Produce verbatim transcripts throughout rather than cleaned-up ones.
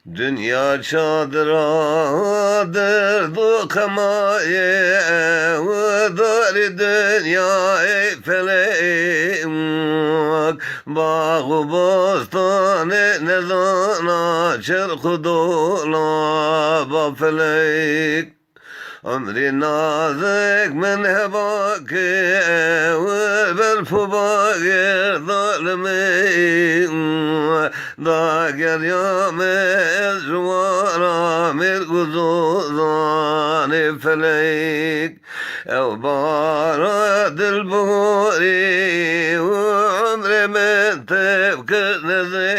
Dinya çadira derdo qemayê ew darê dinyayê felek. Bax û bostanê nezana çerx û dolaba felek. Emrê nazik min heba ke ew berf û bagir zalimê. Da gerya me ez ji wara mêr û zozanê felek. Ew bara dilbihorî û emrê min tev kir nezî.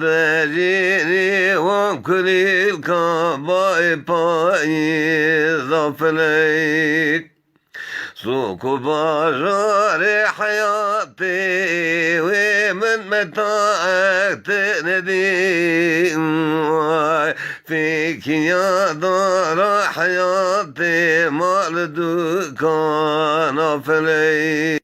Vejînî wan kulîlka bayê payîza felek. Sûk û bajarê heyatê wê min metaek tê nedî. Fêkiya dara heyatê mal dukana felek.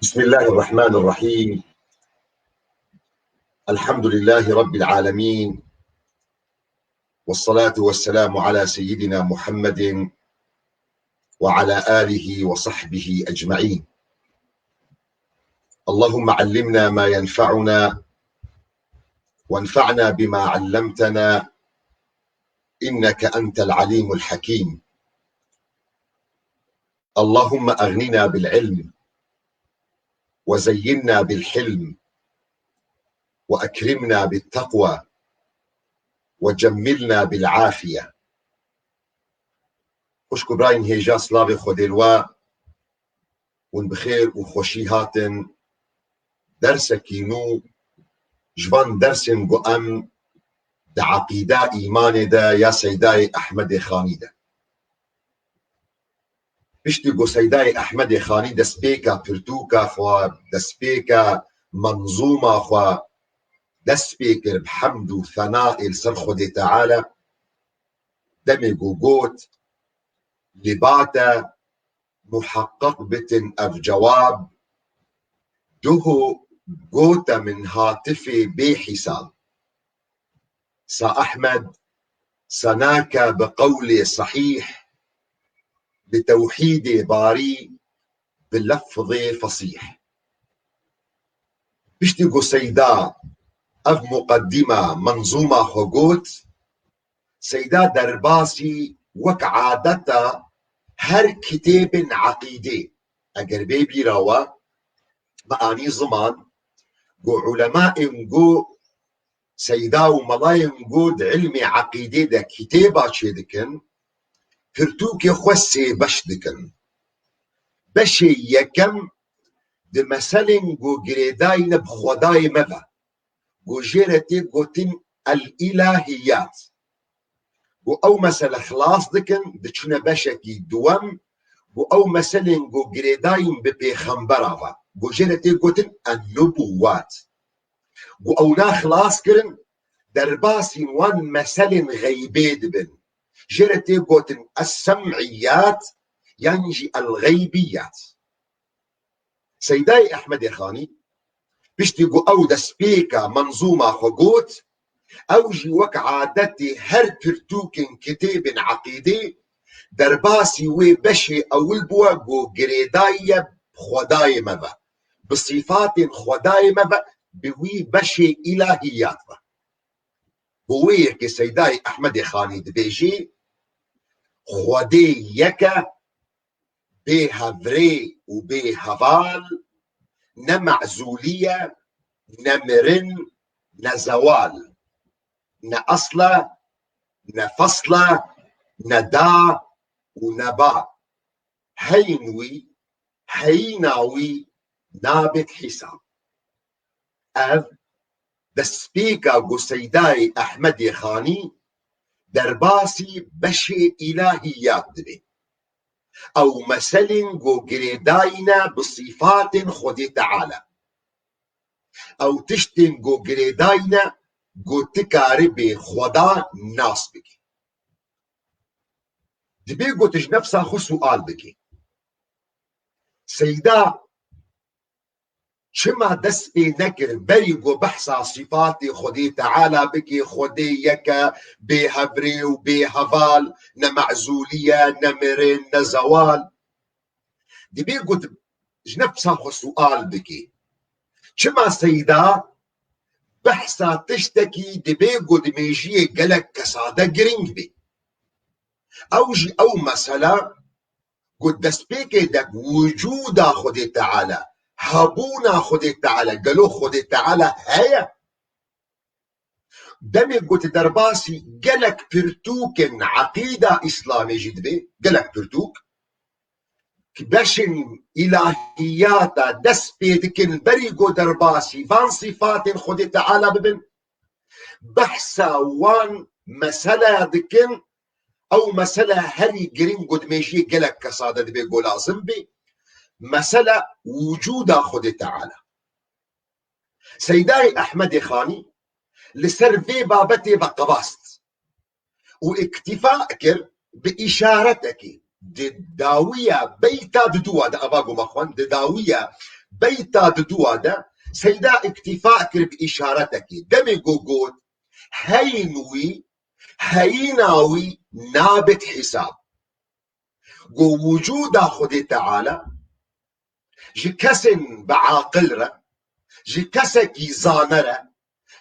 بسم الله الرحمن الرحيم. الحمد لله رب العالمين. والصلاة والسلام على سيدنا محمد وعلى آله وصحبه أجمعين. اللهم علمنا ما ينفعنا وانفعنا بما علمتنا إنك أنت العليم الحكيم. اللهم أغننا بالعلم وزينا بالحلم وأكرمنا بالتقوى وجملنا بالعافية. Xwişk û birayên hêja, silavê Xwedê li we. Hûn bi xêr û xweşî hatin. Dersekî nû ji van dersên ku em di eqîda îmanê de ya Seydayê Ehmedê Xanî de. Piştî ku Seydayê Ehmedê Xanî destpêka pirtûka xwe, destpêka menzûma xwe dest pê kir bi hemd û senayê li ser Xwedê Teala, demê ku got, lê bate muheqqeq bitin ev cewab, duho gote min hatifê bê hîsab. Sa Ehmed, senake bi qewlê sehîh, bi tewhîdê barî, bi lefzê fesîh. Piştî ku Seyda ev muqeddîma menzûma xwe got, Seyda derbasî wek adeta her kitêbên eqîdê, eger bê bîra we, me anî ziman, ku ulemaên ku Seyda û melayên ku di ilmê eqîdê de kitêba çêdikin, pirtûkê xwe sê beş dikin. Beşê yekem di meselên ku girêdayî ne bi Xwedayê me ve, ku jê re tê gotin el-îlahîyat. Ku ew mesele xilas dikin, diçine beşekî duwem, ku ew meselên ku girêdayîn bi pêxembera ve, ku jê re tê gotin en-nubuwat. Ku ewna xilas kirin, derbasî wan meselên xeybê dibin. Jê re tê gotin es-sem'îyat yan jî el-xeybîyat. Seydayê Ehmedê Xanî, piştî ku ew destpêka menzûma xwe got, ew jî wek adetê her pirtûkên kitêbên eqîdê derbasî wê beşê ewil bûye ku girêdayî ye bi Xwedayê me ve, bi sîfatên Xwedayê me ve, bi wî beşê îlahîyat ve. Bo wê yekê Seydayê Ehmedê Xanî dibêjê, Xwedê yek e, bê hevrê û bê heval, ne mezûlî ye, ne mirin, ne zewal, ne esl e, ne fesl e, ne da û ne ba. Heyîn wî, heyîna wî nabêt hîsab. Ev destpêka ku Seydayê Ehmedê Xanî derbasî beşê îlahîyat dibê. Ew meselên ku girêdayî ne bi sîfatên Xwedê Teala. Ew tiştên ku girêdayî ne ku tu karibê Xweda nas bikî. Dibê ku tu ji nefsa xwe sual bikî. Seyda Çima dest pê nekir berî ku behsa sîfatê Xwedê Teala bike, Xwedê yek e, bêhevrê û bêheval, ne mezûlî ye, ne mirin, ne zewal? Dibê ku di-, ji nefsa xwe sual bike. Çima Seyda behsa tiştekî dibê ku di mêjiyê gelek kesa de girîng bê? Ew jî ew mesela ku destpêkê de wicûda Xwedê Teala, hebûna Xwedê Teala, gelo Xwedê Teala heye? Demê ku tu derbasî gelek pirtûkên eqîda Îslamê jî dibê, gelek pirtûk, ki beşên îlahiyata dest pê dikin, berî ku derbasî van sîfatên Xwedê Teala bibin, behsa wan mesele dikin, ew mesele herî girîng ku di mêjiyê gelek kesa de dibê ku lazim bê, mesele wicûda Xwedê Teala. Seydayê Ehmedê Xanî li ser vê babetê veqebast û îktîfa kir bi îşaretekî. Di dawiya beyta diduwa de, ava goma xwen, di dawiya beyta diduwa de Seyda îktîfa kir bi îşaretekî. Demê ku got, heyîn wî, heyîna wî nabit hîsab. Ku wicûda Xwedê Teala ji kesên bi aqil re, ji kesekî zane re,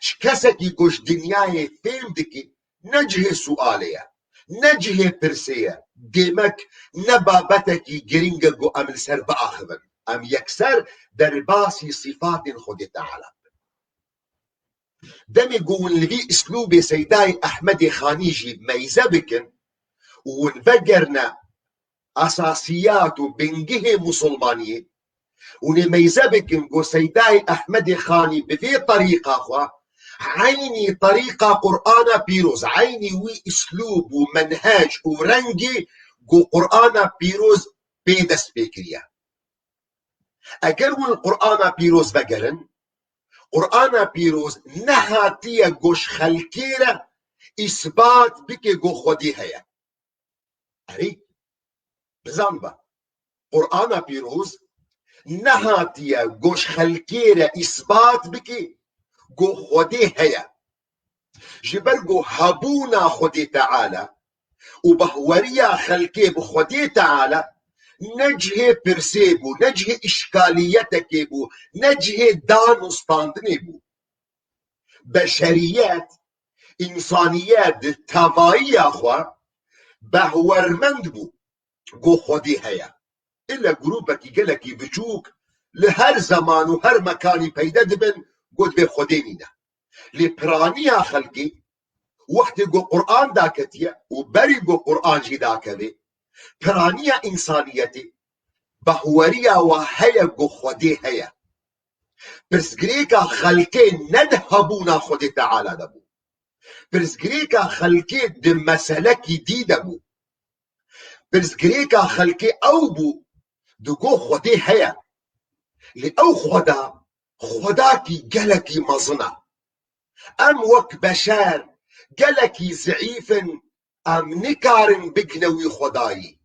ji kesekî ku ji dinyayê fêm dikî, ne cihê sualê ye, ne cihê pirsê ye. Demek ne babetekî girîng e ku em li ser biaxivin. Em yekser derbasî sîfatên Xwedê Teala bin. Demê ku hûn li vî îslûbê Seydayê Ehmedê Xanî jî meyze bikin û hûn vegerine esasiyat û bingehê musulmaniyê, hûn ê meyze bikin ku Seydayê Ehmedê Xanî bi vê terîqa xwe eynî terîqa Qur'ana pîroz, eynî wî îslûb û menhec û rengê ku Qur'ana pîroz pê dest pê kiriye. Eger hûn Qur'ana pîroz vegerin, Qur'ana pîroz nehatiye ku ji xelkê re îsbat bike ku Xwedê heye. Erê, bizan be. Qur'ana pîroz nehatiye ku ji xelkê re îsbat bike ku Xwedê heye. Ji ber ku hebûna Xwedê Teala û bahweriya xelkê bi Xwedê Teala ne cihê pirsê bû, ne cihê îşkaliyetekê bû, ne cihê dan û standinê bû. Beşeriyet, însaniyet di tevayiya xwe behwermend bû ku Xwedê heye. Îlle grûpekî gelekî biçûk li her zeman û her mekanî peyde dibin, got vê Xwedê nîne. Lê piraniya xelkê, wextê ku Qur'an daketiye û berî ku Qur'an jî dakeve, piraniya însaniyetê, bahweriya wa heye ku Xwedê heye. Pirsgirêka xelkê ne di hebûna Xwedê Teala de bû. Pirsgirêka xelkê di meselekî dî de bû. Pirsgirêka xelkê ew bû, digo Xwedê heye. Lê ew Xweda, Xwedakî gelekî mezin e. Em wek beşer gelekî zeîf in, em nikarin bigine wî Xwedayî.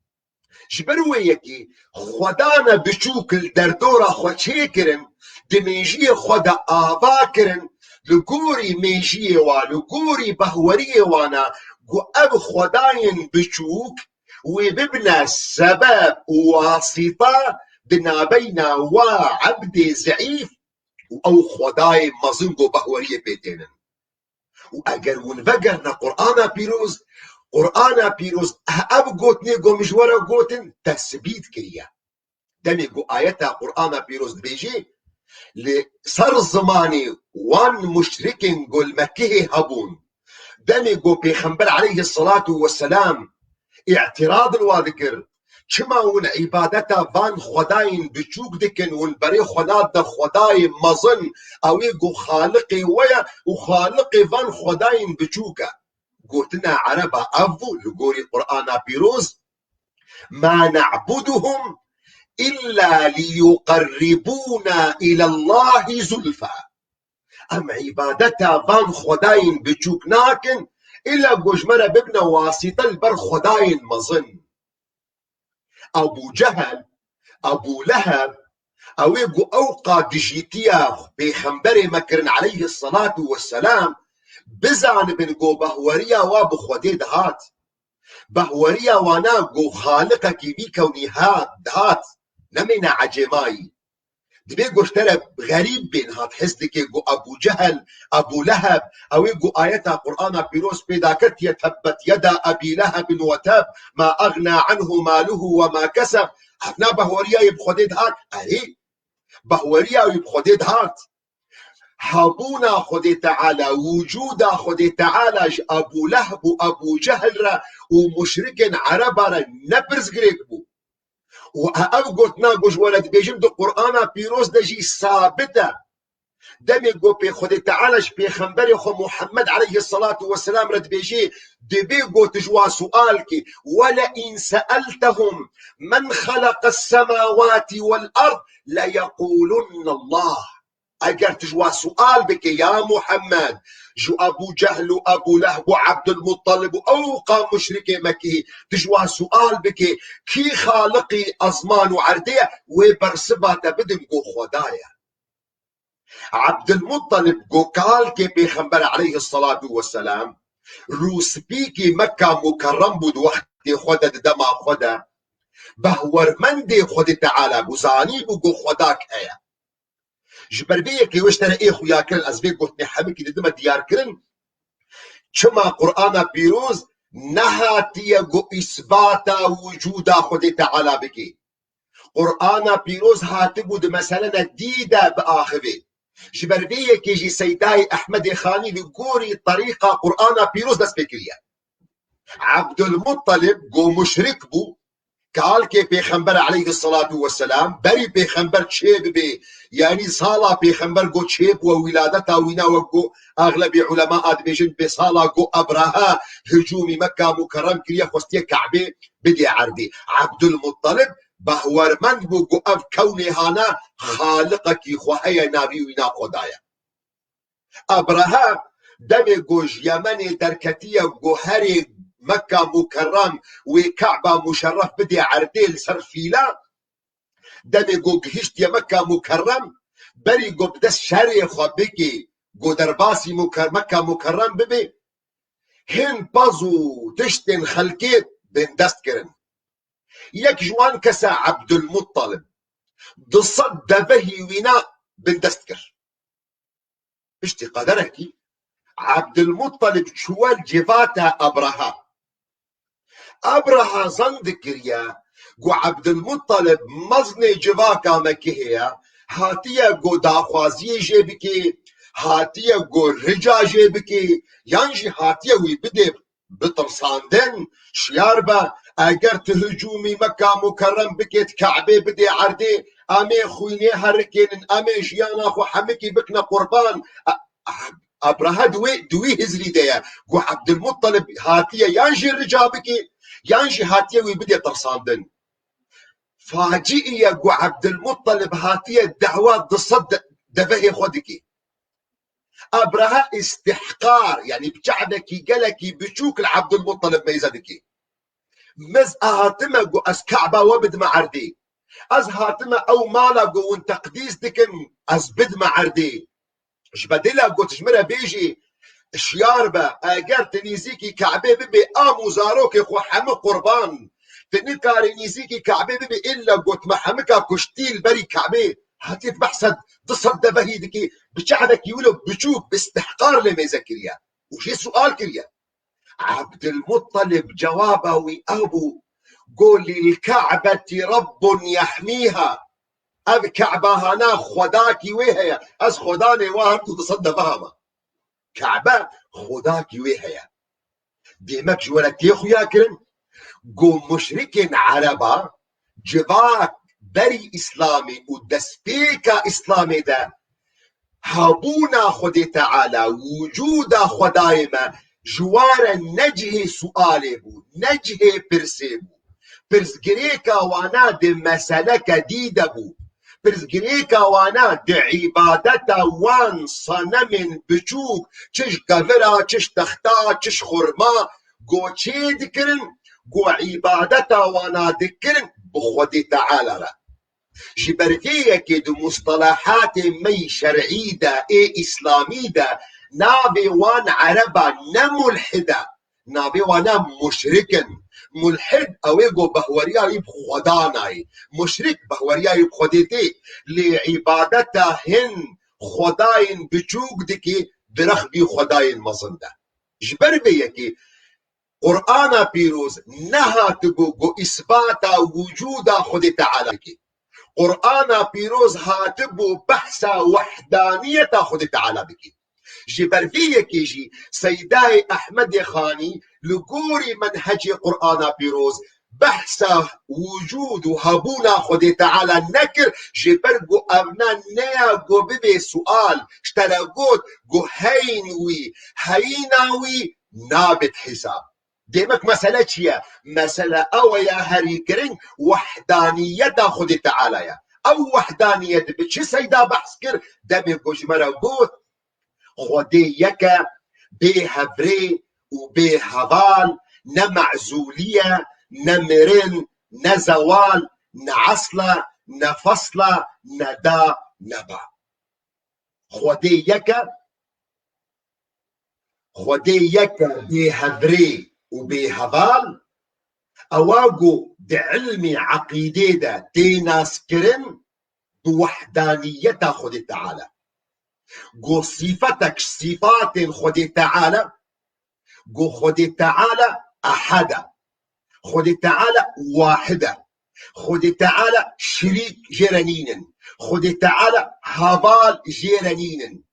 Ji ber wê yekê Xwedane biçûk li derdora xwe çêkirin, di mêjiyê xwe de ava kirin, li gorî mêjiyê wa, li gorî behweriyê wana ku ev xwedayên biçûk wê bibine sebeb û wasîta di nabeyna wa ebdê zeîf û ew xwedayê mezin ku behweriyê pê tênin. Û eger hûn vegerine Qur'ana pîroz, Qur'ana pîroz ev gotinê ku min ji we re gotin tesbît kiriye. Demê ku ayeta Qur'ana pîroz dibêjê, li ser zimanê wan muşrikên ku li Mekkehê hebûn, demê ku Pêxember aleyhisselatu vesselam îtirad li wa dikir, çima hûn îbadeta van xwedayên biçûk dikin, hûn berê xwe nadine xwedayê mezin, ew ê ku xaliqê we ye û xaliqê van xwedayên biçûk e? Gotina Ereba ev bû li gorî Qur'ana pîroz, "Ma na'buduhum illa liyuqerribuna ilallahi zulfa." Em îbadeta van xwedayên biçûk nakin, îla ku ji me re bibine wasîte li ber xwedayên mezin. Ebû Cehel, Ebû Leheb, Ew ê ku ew qadijîtiya pêxemberê me kirin aleyhi salatu ve selam, bizanibin ku behweriya wa bi Xwedê dihat. Behweriya wana ku xaliqekî vî kewnî hat, dihat, nemêne ecêmayî. Dibê ku ji te re xerîb bên hat, hez dike ku Ebû Cehel, Ebû Leheb, ew ê ku ayeta Qur'ana pîroz pê daketiye, tebbet yeda Ebî Lehebin ve teb, ma eğna anhu maluhu ve ma keseb. Hevna behweriya yê bi Xwedê dihat, erê, behweriya wî bi Xwedê dihat. Hebûna Xwedê Teala, wicûda Xwedê Teala ji Ebû Leheb û Ebû Cehil re û muşrikên Ereba re ne pirsgirêk bû. Û e-, ev gotina ku ji we re dibêjim di Qur'ana pîroz de jî sabit e. Demê ku pê Xwedê Teala ji pêxemberê xwe Muhammed aleyhi salatu ve selam re dibêjê, dibê ku tu ji wa sual kî, "Wele in seeltehum men xeleqes semawati vel erd le yequlunne Allah." Eger tu ji wa sual bike, ya Muhammed, ji Ebû Cehl û Ebû Lehb û Ebdulmuttalib û ew qa muşrikê Mekî, tu ji wa sual bike, kî xaliqî ezman û erdê ye, wê bersiva te bidin ku Xweda ye. Ebdulmuttalib ku kalkê pêxember aleyhi salatu ve selam, rûspîkî Mekka Mukerrem bû di wextê xwe de, di dema xwe de, behwermendê Xwedê Teala bû, zanîbû ku Xwedak heye. Ji ber vê yekê wê ji te re ê xuya kirin, ez vê gotinê hemikî didime diyar kirin. Çima Qur'ana pîroz nehatiye ku îsbata wicûda Xwedê Teala bike? Qur'ana pîroz hatibû di meselene dî de biaxivê. Ji ber vê yekê jî Seydayê Ehmedê Xanî li gorî terîqa Qur'ana pîroz dest pê kiriye. Ebdulmuttalib ku muşrik bû, kalkê pêxember aleyhi salatu ve selam, berî pêxember çê bibe, yanî sala pêxember ku çê bû, wîladeta wîna, wek ku exlebî ulema a dibêjin, bi sala ku Ebreha hicûmî Mekka Mukerrem kiriye, xwestiye Ke'bê bidê erdê. Ebdulmuttalib behwermend bû ku ev kewnê hana xaliqekî xwe heye, navî wîna Xweda ye. Ebreha demê ku ji Yemenê derketiye ku herê Mekka Mukerrem wê Ke'ba Muşerref bidê erdê li ser fîla, demê ku gihiştiye Mekka Mukerrem, berî ku bi dest şerê xwe bikê, ku derbasî Muker-, Mekka Mukerrem bibe, hin pez û tiştên xelkê bindest kirin. Yek ji wan kesa Ebdulmuttalib, du sed devehî wîna bindest kir. Piştî qederekî, Ebdulmuttalib çûye civata Ebreha. Ebreha zan dikiriye ku Ebdulmuttalib mezinê civaka Mekihê ye, hatiye ku daxwaziyê jê bike, hatiye ku rica jê bike, yan jî hatiye wî bidê bitirsandin, şiyar be, eger tu hicûmî Mekka Mukerrem bikê, Ke'bê bidê erdê, em ê xwînê herikênin, em ê jiyana xwe hemikî bikine qurban. E-, e-, Ebreha di wê, di wî hizrî de ye. Ku Ebdulmuttalib hatiye yan jî rica bikê, yan jî hatiye wî bidê tirsandin. Faciî ye ku Ebdulmuttalib hatiye dawa du sed de-, devehê xwe dikê. Ebreha îstihqar, yanî bi çavekî gelekî biçûk li Ebdulmuttalib meyze dike. Min ez hatime ku ez Ke'ba we bidime erdê. Ez hatime ew mala ku hûn teqdîs dikin, ez bidime erdê. Ji bedêla ku tu ji min re bêjî, şiyar be, eger tu nîzîkî Ke'bê bibê, am û zarokê xwe hemû qurban. Tu nikarî nîzîkî Ke'bê bibê, îlla ku tu me hemika kuştî li berî Ke'bê. Hatiye behsa du sed devehî dikî, bi çavekî wilo biçûk, bi îstihqar lê mêze kiriye. Û jê sual kiriye. Ebdulmuttalib cewaba wî ew bû, got, "Lil Ke'beti Rabbun yehmîha." Ev Ke'ba hana Xwedakî wê heye. Ez Xwedanê wa her du sed deveha me. Ke'be Xwedakî wê heye. Demek ji we re tê xuya kirin ku muşrikên Ereba civak berî Îslamê û destpêka Îslamê de hebûna Xwedê Teala, wicûda Xwedayê me ji wan re ne cihê sualê bû, ne cihê pirsê bû. Pirsgirêka wana di meseleke dî de bû. Pirsgirêka wana di îbadeta wan senemên biçûk, çi ji kevira, çi ji texta, çi ji xurma, ku çê dikirin, ku îbadeta wana dikirin bi Xwedê Teala re. Ji ber vê yekê di mustalahatê me yî şer'î de, ê îslamî de, navê wan ereba ne mulhid e, navê wan e muşrik in. Mulhid ew ê ku behweriya wî bi Xwedanayê. Muşrik behweriya wî bi Xwedê tê. Lê îbadeta hin xwedayên biçûk dike, di rexbî xwedayên mezin de. Ji ber vê yekê Qur'ana Pîroz nehatibû ku îsbata wicûda Xwedê Teala bike. Qur'ana Pîroz hatibû behsa wehdaniyeta Xwedê Teala bike. Ji ber vê yekê jî Seydayê Ehmedê Xanî li gorî menhecê Qur'ana Pîroz behsa wicûd û hebûna Xwedê Teala nekir, ji ber ku ev ne neya ku bibê sual, ji te re got ku heyn wî, heyîna wî nabêt hesab. Demek mesele çi ye? Mesele ew ye, herî giring wehdaniyeta Xwedê Teala ye. Ew wehdaniyet bi çi Seyda behs kir? Demê ku ji me re got, Xwedê yek e, bê hevrê û bê heval, ne mezûlî ye, ne mirin, ne zewal, ne esl e, ne fesl e, ne da, ne ba. Xwedê yek e, Xwedê yek e, bê hevrê û bê heval, ewa ku di ilmê eqîdê de tê naskirin, bi wehdaniyeta Xwedê Teala. Ku sîfetek ji sîfatên Xwedê Teala, ku Xwedê Teala ehed e. Xwedê Teala wahid e. Xwedê Teala şirîk jê re nînin. Xwedê Teala heval jê re nînin.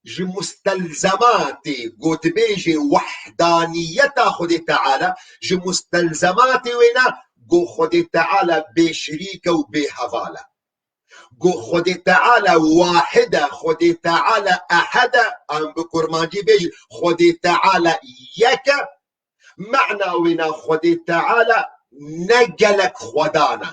Ji mustelzematê ku dibêje wehdaniyeta Xwedê Teala, ji mustelzematê wê ne ku Xwedê Teala bê şirîk e û bê heval e. Ku Xwedê Teala wahid e, Xwedê Teala ehed e, em bi kurmancî bêjin, Xwedê Teala yek e, mena wê ne Xwedê Teala ne gelek xwedan e.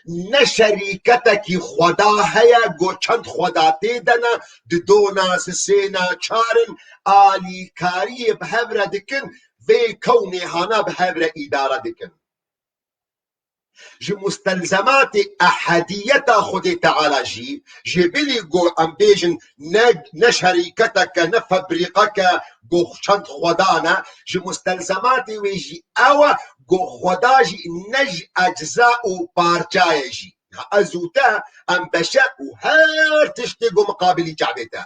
Ne şerîketekî xweda heye, ku çend xweda tê de ne, di do ne, sisê ne, çar in, alîkariyê bi hev re dikin, vê kewnê hana bi hev re îdare dikin. Ji mustelzematê ehediyeta Xwedê Teala jî, ji bilî ku em bêjin ne, ne şerîketek e, ne febrîqek e, ku çend xwedan e, ji mustelzematê wê jî ew e ku xweda jî ne ji ecza û parça ye jî. Ha, ez û te, em beşer û her tiştê ku miqabilî çavê te.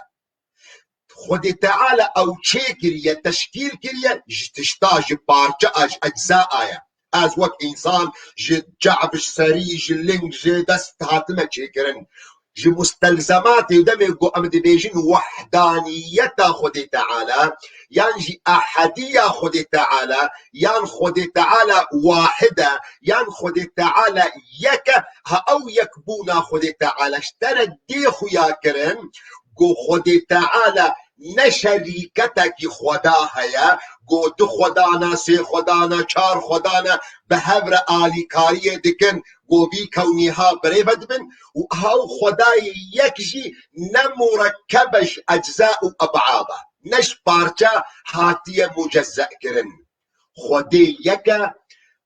Xwedê Teala ew çêkiriye, teşkîl kiriye, ji tişta, ji parça a, ji ecza a ye. Ez wek însan ji çav, ji serî, ji ling, ji dest hatime çêkirin. Ji mustelzematê û demê ku em dibêjin wehdaniyeta Xwedê Teala, yan jî ehediya Xwedê Teala, yan Xwedê Teala wahid e, yan Xwedê Teala yek e, ha ew yekbûna Xwedê Teala ji te re dê xuya kirin, ku Xwedê Teala ne şerîketekî xweda heye, ku du xwedana, sê xwedana, çar xwedana bi hev re alîkariyê dikin, ku vî kewnî ha birêve dibin û ew xwedayê yek jî ne murekkeb e ji ecza û eb'ad e, ne ji parça hatiye mucezze kirin. Xwedê yek e,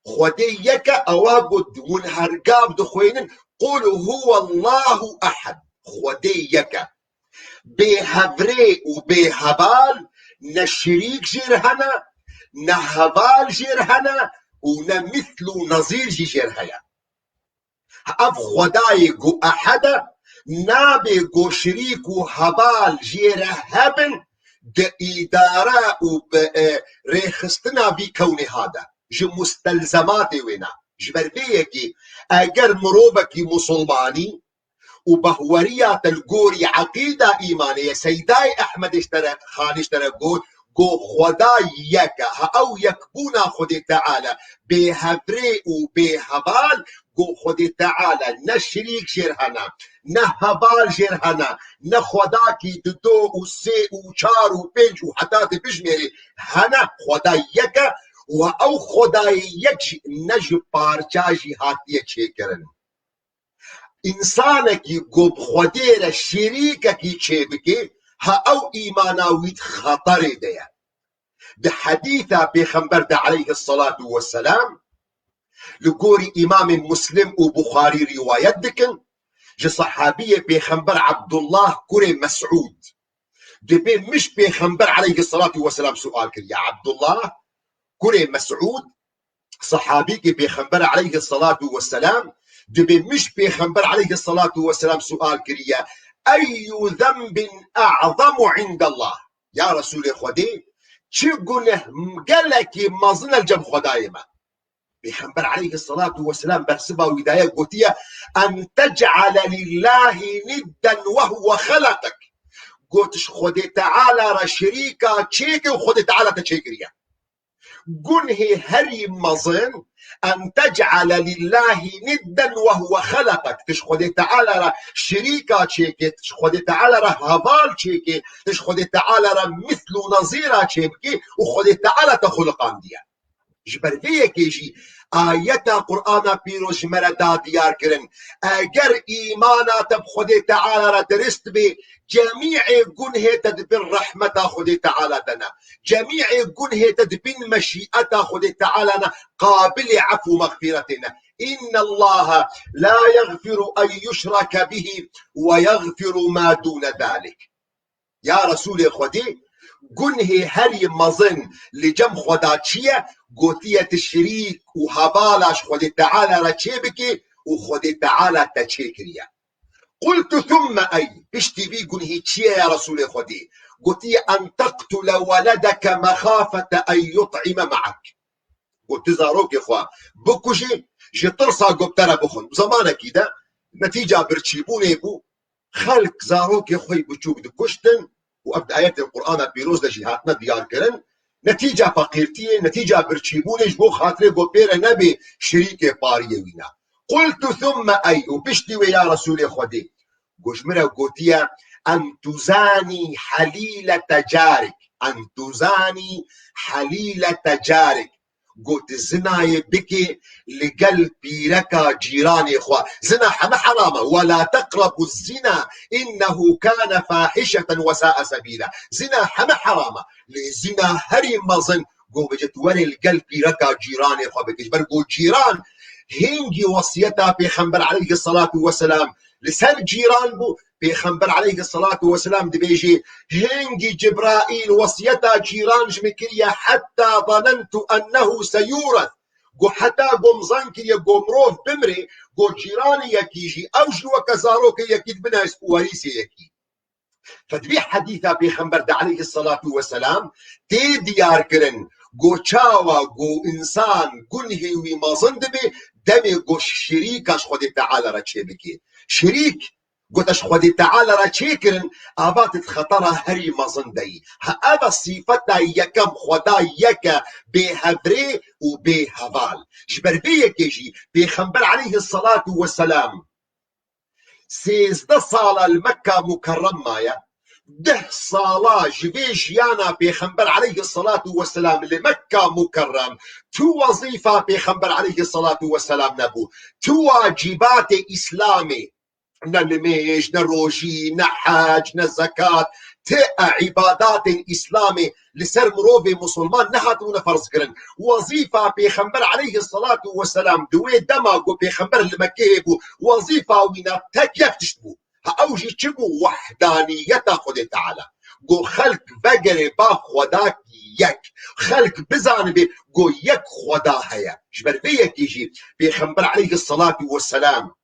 Xwedê yek e, ewa ku hûn her gav dixwînin, Qul huwallahu ehed. Xwedê yek e. Bê hevrê û bê heval, ne şirîk jê re hene, ne heval jê re hene û ne mîsl û nezîr jî jê re heye. Ev xwedayê ku ehed e, nabê ku şirîk û heval jê re hebin di îdare û bi, e, rêxistina vî kewnê ha de. Ji mustelzematê wê ne. Ji ber vê yekê eger mirovekî musulmanî û behweriya te li gorî eqîda îmanê ye, Seydayê Ehmedê ji te re, Xanî ji te re got, ku Xweda yek e. Ha ew yekbûna Xwedê Teala, bê hevrê û bê heval, ku Xwedê Teala ne şirîk jê re hene, ne heval jê re hene, ne xwedakî di do û sê û çar û pênc û heta dibijmêrî hene, Xweda yek e û ew Xwedayê yek jî ne ji parça jî hatiye çêkirin. Însanekî ku bi Xwedê re şirîkekî çêbike, ha ew îmana wî di xeterê de ye. Di hedîsa Pêxember de aleyhisselatu vesselam, Li gorî Îmamê Muslim û Buxarî rîwayet dikin, ji sehabiyê Pêxember Abdullah kurê Mesûd, dibê mij Pêxember aleyhisselatu vesselam sual kiriye. Abdullah kurê Mesûd, sehabîkê Pêxember aleyhisselatu vesselam, dibê mij Pêxember aleyhisselatu vesselam sual kiriye, "Eyyu zenbin a'zamu indallah?" Ya Resûlê Xwedê, çi guneh gelekî mezin e li cem Xwedayê me? Pêxember aleyhisselatu vesselam bersiva wî daye, gotiye, "En tec'ale lillahi nidden ve huve xelaqek." Got, ji Xwedê Teala re şirîka çêke û Xwedê Teala te çêkiriye. Gunhê herî mezin, "En tec'ale lillahi nidden ve huve xelaqek." Tu ji Xwedê Teala re şirîka çêke, tu ji Xwedê Teala re heval çêke, tu ji Xwedê Teala re misl û nezîra çêbike û Xwedê Teala te xuliqandiye. Ji ber vê yekê jî ayeta Qur'ana Pîroz ji me re da diyar kirin. Eger îmana te bi Xwedê Teala re dirist bê, cemîê gunhê te di bin rehmeta Xwedê Teala de ne. Cemîê gunhê te di bin meşîeta Xwedê Teala ne, qabilê ef û mexfîretê ne. "Innallaha la yagfiru en yushrake bihi ve yagfiru ma dûne zalik." Ya Resûlê Xwedê, gunhê herî mezin li cem Xweda çi ye? Gotiye, tu şirîk û hevala ji Xwedê Teala re çêbikî û Xwedê Teala te çêkiriye. Qultu thumme ey, piştî vî gunhî çi ye ya Resûlê Xwedê? Gotiye, en teqtule weledeke mexafete en yut'ime me'ek. Got, tu zarokê xwe bikujî, ji tirsa ku bi te re bixwin. Zemanekî de netîca birçîbûnê bû, xelk zarokê xwe yî biçûk dikuştin û ev di ayetên Qur'ana Pîroz de jî hatine diyarkirin. Netîca feqîrtiyê, netîca birçîbûnê ji bo xatirê ku pê re nebê şirîkê pariyê wî ne. Qultu thumme ey, û piştî wê ya Resûlê Xwedê, got, ji min re gotiye, en tuzanî helîlete carik, en tuzanî helîlete carik. Got, zinayê bikê li gel pîreka cîranê xwe. Zina heme heram e. "Ve la teqrebu zina, innehu kâne fahişeten ve sa'e sebîla." Zina heme heram e. Lê zina herî mezin, got, bêje tu werê li gel pîreka cîranê xwe bikî. Ji ber ku cîran hingî wesiyeta Pêxember aleyhisselatu vesselam li ser cîran bû. Pêxember aleyhisselatu vesselam dibêje, hingî Cibraîl wesiyeta cîran ji min kiriye, hetta zanentu ennehu seyûres. Got, heta ku min zan kiriye ku mirov bimrê, got, cîranê yekî jî, ew jî weke zarokê yekî dibine werîsê yekî. Fe di vî hedîsa Pêxember de aleyhisselatu vesselam tê diyar kirin ku çawa ku însan gunhê wî mezin dibe, demê ku şirîka ji Xwedê Teala re çêbike. Şirîk, got, ji Xwedê Teala re çêkirin, ava tu di xetera herî mezin de yî. Ha, ev e sîfeta yekem, Xweda yek e, bê hevrê û bê heval. Ji ber vê yekê jî Pêxember aleyhisselatu vesselam sêzdeh sala li Mekka Mukerrem maye. Deh sala ji vê jiyana Pêxember aleyhisselatu vesselam li Mekka Mukerrem, tu wezîfa Pêxember aleyhisselatu vesselam nebû. Tu wacîbatê Îslamê, ne nimêj, ne rojî, ne hec, ne zekat, ti e îbadatên Îslamê li ser mirovê misilman nehatibûne ferzkirin. Wezîfa Pêxember aleyhisselatu vesselam di wê dema ku Pêxember li Mekkeyê bû, wezîfa wî ne tek yek tişt bû. Ha, ew jî çi bû? Wehdaniyeta Xwedê Teala. Ku xelk vegerê ba Xwedakî yek. Xelk bizanibe ku yek Xweda heye. Ji ber vê yekê jî Pêxember aleyhisselatu vesselam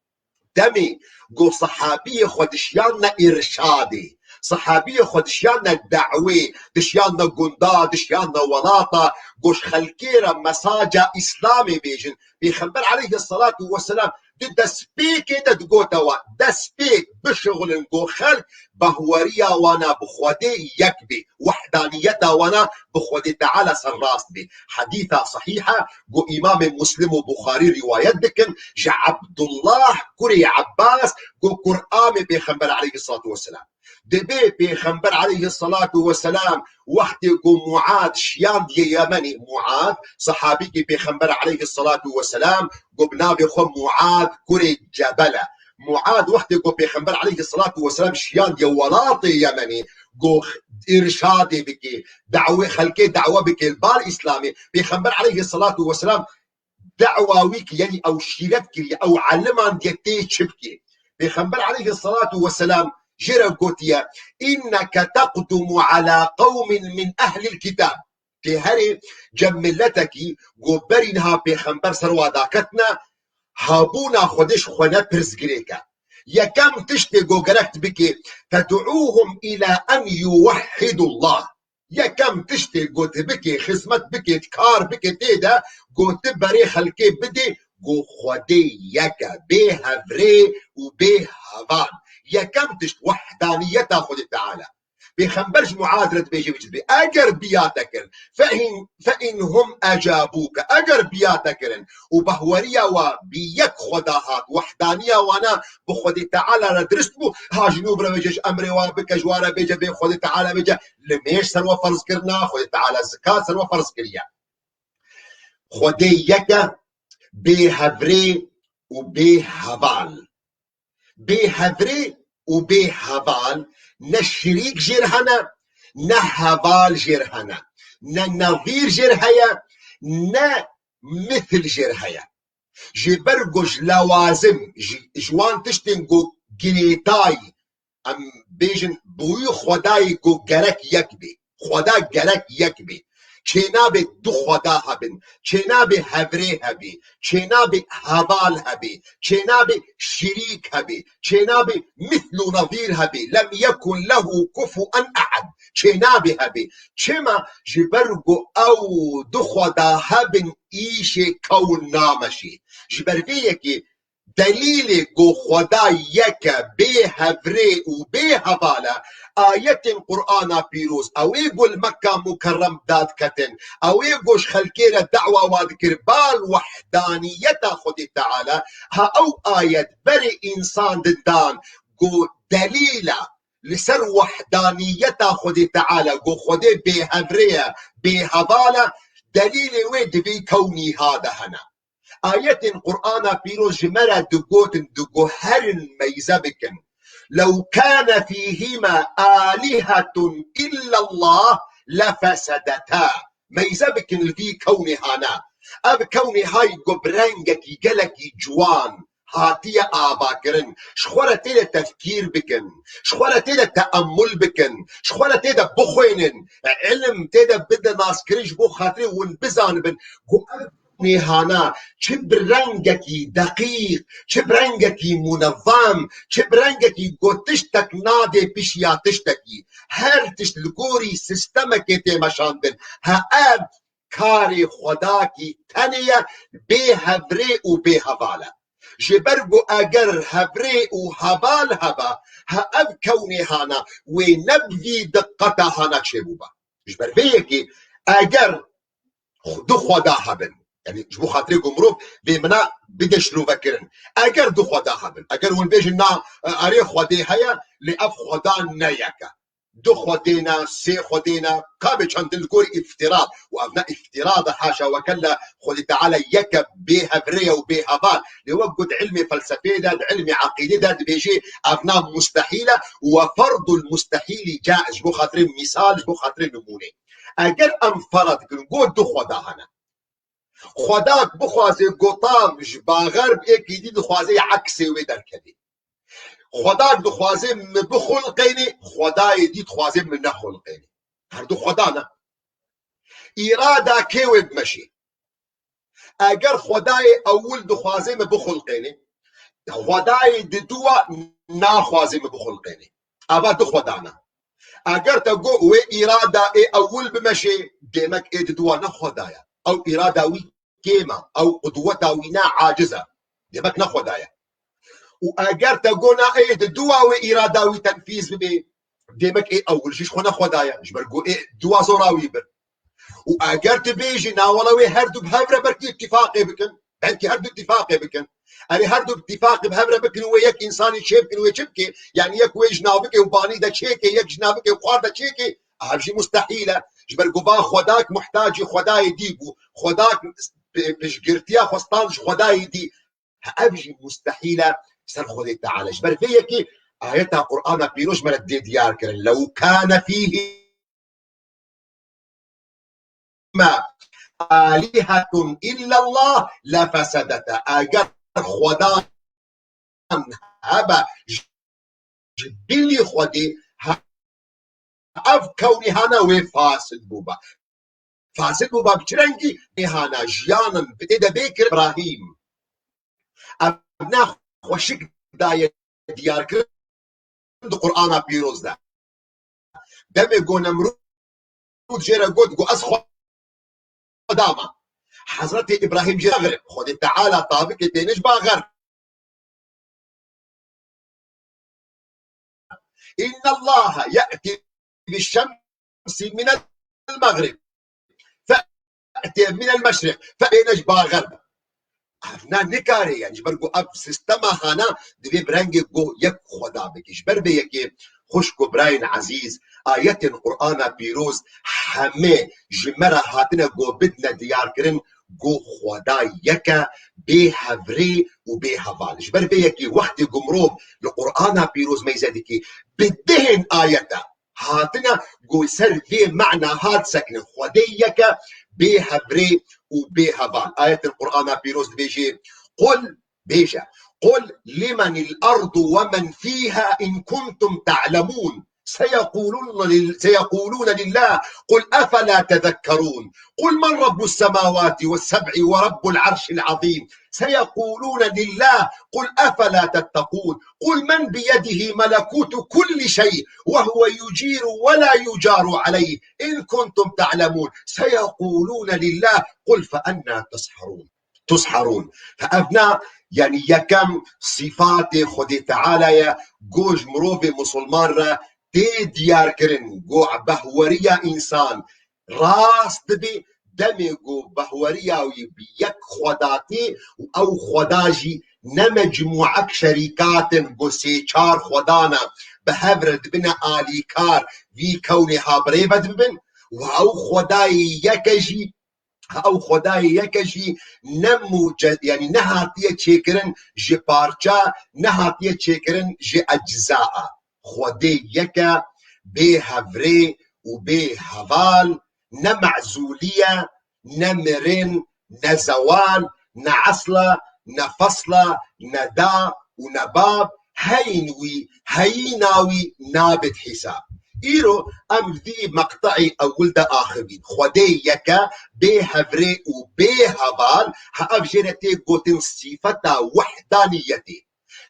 demê ku sehabiyê xwe dişiyane îrşadê, sehabiyê xwe dişiyane dawê, dişiyane gunda, dişiyane welata, ku ji xelkê re mesaja Îslamê bêjin. Pêxember aleyhisselatu vesselam di destpêkê de digote we, destpêk bişixulin ku xelk bahweriya wana bi Xwedê yek bê, wehdaniyeta wana bi Xwedê Teala serrast bê. Hedîsa sehîh e, ku Îmamê Muslim û Buxarî rîwayet dikin, ji Ebdullah kurê Ebbas, ku kuramê Pêxember aleyhisselatu vesselam. Dibê Pêxember aleyhisselatu vesselam wextê ku Muad şiyandiye Yemenê, Muad, sehabîkî Pêxember aleyhisselatu vesselam, ku bi navê xwe Muad kurê Cebel e. Muad wextê ku Pêxember aleyhisselatu vesselam şiyandiye welatê Yemenê, ku îrşadê bike, dawê xelkê dawe bike li bar Îslamê, Pêxember aleyhisselatu vesselam Da'wa wî ki, yanî ew şîret kiriye, ew elimandiye tê çi bike. Pêxember aleyhisselatu vesselam jê re gotiye, "İnneke teqdumu ala qewmin min ehlil kitab." Tê herê cem milletekî ku berî niha pêxember ser wa daketine, hebûna Xwedê ji xwe ne pirsgirêk e. Yekem tiştê ku gerek tu bikê, "Ted'ûhum ila en yuwehhidullah." Yekem tiştê ku tu bikê, xizmet bikê, kar bikê tê de, ku tu berê xelkê bidê, ku Xwedê yek e, bê hevrê û bê heval. Yekem tişt wehdaniyeta Xwedê Teala. Pêxember ji Muaz re dibêje, vê çi dibê? Eger biya te kirin, fe in, fe in hum ecabuke, eger biya te kirin û behweriya wa bi yek Xweda hat, wehdaniya wana bi Xwedê Teala re dirist bû, ha ji nû bire vêje ji emrê wa bike, ji wa re bêje bê Xwedê Teala bêje, limêj ser we ferz kirina, Xwedê Teala zikat ser we ferz kiriye. Xwedê yek e, bê hevrê û bê heval. Bê hevrê û bê heval, ne şirîk jê re hene, ne heval jê re hene, ne nezîr jê re heye, ne mithil jê re heye. Ji ber ku ji lewazim, ji, ji wan tiştên ku girêdayî, em bêjin, bi wî Xwedayê ku gerek yek bê. Xweda gerek yek bê. Çênabe du Xweda hebin. Çênabe hevrê hebê. Çênabe heval hebê. Çênabe şirîk hebê. Çênabe mithl û nezîr hebê. Lem yekun lehu kufuen ehad. Çênabe hebê. Çima? Ji ber ku ew du Xweda hebin, îşê kewn nameşê. Ji ber vê yekê delîlê ku Xweda yek e, bê hevrê û bê heval e, ayetên Qur'ana pîroz, ew ê ku li Mekka Mukerrem dadiketin, ew ê ku ji xelkê re da'wa wa dikir, bal wehdaniyeta Xwedê Teala, ha ew ayet berê însan didan ku delîl e li ser wehdaniyeta Xwedê Teala, ku Xwedê bê hevrê ye, bê heval e, delîlê wê di vî kewnî ha de hene. Ayetên Qur'ana pîroz ji me re digotin, digoherin meyze bikin. "Lew kâne fîhîma âlihetun illallah lefesedetâ." Meyze bikin li vî kewnê hane. Ev kewnê hay ku bi rengekî gelekî ciwan hatiye avakirin. Ji xwe re tê de tefkîr bikin. Ji xwe re tê de teemmul bikin. Ji xwe re tê de bixwênin. Îlim tê de bide naskirin ji bo xatirê hûn bizanibin ku ev nêhana, çi bi rengekî deqîq, çi bi rengekî munezam, çi bi rengekî ku tiştek nadê pişiya tiştekî, her tişt li gorî sistemekê tê meşandin. Ha ev karê Xwedakî tenê ye, bê hevrê û bê heval e. Ji ber ku eger hevrê û heval heba, ha ev kewnê hana wê ne bi vî diqeta hana çêbûba. Ji ber vê yekê eger du Xweda hebin. Yanî ji bo xatirê ku mirov vê mina bide şilovekirin. Eger du Xweda hebin, eger hûn bêjin na, e, erê Xwedê heye, lê ev Xweda ne yek e. Du Xwedê ne, sê Xwedê ne, ka bê çend in li gorî îftirad. Û ev ne îftirad e, haşa wekella, Xwedê Teala yek e, bê hevrê ye û bê heval. Lê wek got ilmê felsefê de, di ilmê eqîdê de dibêjê ev na mustehîl e û we ferdul mustehîlî caiz, ji bo xatirê mîsal, ji bo xatirê nimûnê. Eger em fera dikin, got du Xweda hene. Xwedak bixwaze gotam ji baxerb êkî dî dixwaze ya eksê wê derkevê. Xwedak dixwaze min bixulqênê, Xwedayê dî dixwaze min nexulqênê. Her du Xweda ne. Îrada kê wê bimeşê? Eger Xwedayê ewil dixwaze min bixulqênê, Xwedayê diduwa naxwaze min bixulqênê. Eva du Xweda ne. Eger te got wê îrada ê ewil bimeşê, demek ê diduwa ne Xweda ye. Ew îrada wî kêm e, ew qudweta wî ne, aciz e. Demek ne Xweda ye. Û eger te got na ê diduwa wê îrada wî tenfîz bibe, demek ê ewil jî ji xwe ne Xweda ye. Ji ber ku ê diduwa zora wî bir. Û eger tu bêjî, na wela wê her du bi hev re belkî îtîfaqê bikin. Belkî her du îtîfaqê bikin. Erê her du îtîfaqê bi hev re bikin û wê yek însanî çê bikin, wê çi bike? Yanî yek wê ji nav bike û banî de çêke, yek ji nav bike û xwar de çêke. Ev jî mustehîl e. Ji ber ku va Xwedak muhtacî Xwedayê dî bû. Xwedak pi-, piştgirtiya xwe stand ji Xwedayê dî. Ev jî mustehîl e ser Xwedê Teala. Ji ber vê yekê ayeta Qur'ana pîroz me re dê diyar kirin. Lew kane fîhî ma آلهة إلا الله لفسدتا. Eger xwedan hebe ji bilî Xwedê, he-, ev kewnî hana wê fasil bûba. Fasil bûba bi çi rengî? Wê hana jiyanin bi tê de bê kir Îbrahîm. Ev ne xweşik daye diyarkirin di Qur'ana Pîroz de. Demê ku Nemrûd jê re got, got, "Ez Xweda me." Hezretê Îbrahîm jê re, Xwedê Teala tavikê têne ji ba xerb. إن الله يأتي بالشمس من المغرب فأتي من المشرق فأتينا ji ba xerb. Ev ne nikare, yani ji ber ku ev sistema hana divê bi rengê ku yek Xweda bike. Ji ber vê yekê xwişk û birayên ezîz, ayetên Qur'ana Pîroz hemê ji me re hatine ku bidine diyarkirin ku Xweda yek e, bê hevrê û bê heval. Ji ber vê yekê wextê ku mirov li Qur'ana Pîroz meyze dike, bi dihên ayete hatine ku ser vê mena hat sekinin. Xwedê yek e, bê hevrê û bê heval. Ayetên Qur'ana Pîroz dibêje, "Qul", bêje, "قل لمن الأرض ومن فيها إن كنتم تعلمون سيقولون لل-، سيقولون لله قل أفلا تذكرون قل من رب السماوات السبع ورب العرش العظيم سيقولون لله قل أفلا تتقون قل من بيده ملكوت كل شيء وهو يجير ولا يجار عليه إن كنتم تعلمون سيقولون لله قل فأنى تسحرون." تسحرون. Ev ne, yani yekem sîfatê Xwedê Teala ye, ku ji mirovê musulman re tê diyarkirin, ku behweriya însan rast dibe, demê ku behweriya wî bi yek Xweda tê û ew Xweda jî ne mecmûek şerîkat in, ku sê çar Xwedan e, bi hev re dibine alîkar vî kewnê ha bi rê ve dibin û ew Xwedayê yek e jî, ew Xwedayê yek e jî ne muce-, yani nehatiye çêkirin ji parça, nehatiye çêkirin ji ecza. Xwedê yek e, bê hevrê û bê heval, ne mezûlî ye, ne mirin, ne zewal, ne esl e, ne fesl e, ne da û ne bab, heyîn wî, heyîna wî nabit hîsab. Îro em vî meqte'î ewil de axivîn. Xwedê yek e, bê hevrê û bê heval, ha ev jê re tê gotin sîfeta wehdaniyetê.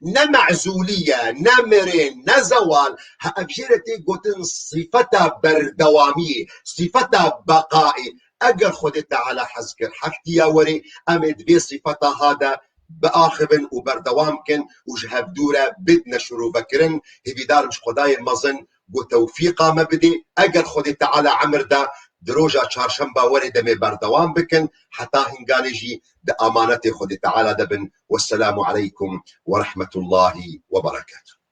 Ne mezûlî ye, ne mirê, ne zewal, ha ev jê re tê gotin sîfeta berdewamiyê, sîfeta beqayê. Eger Xwedê Teala hez kir, heftiya werê, em ê di vê sîfeta ha de biaxivin û berdewam kin û ji hevdû re bidine şirovekirin. Hêvîdar im ji Xwedayê mezin ku tewfîqa me bidê. Eger Xwedê Teala emir da, di roja çarşemba werê demê berdewam bikin, heta hinganê jî di amanetê Xwedê Teala de bin. Wesselamu aleykum ve rahmetullahi ve berekatuhu.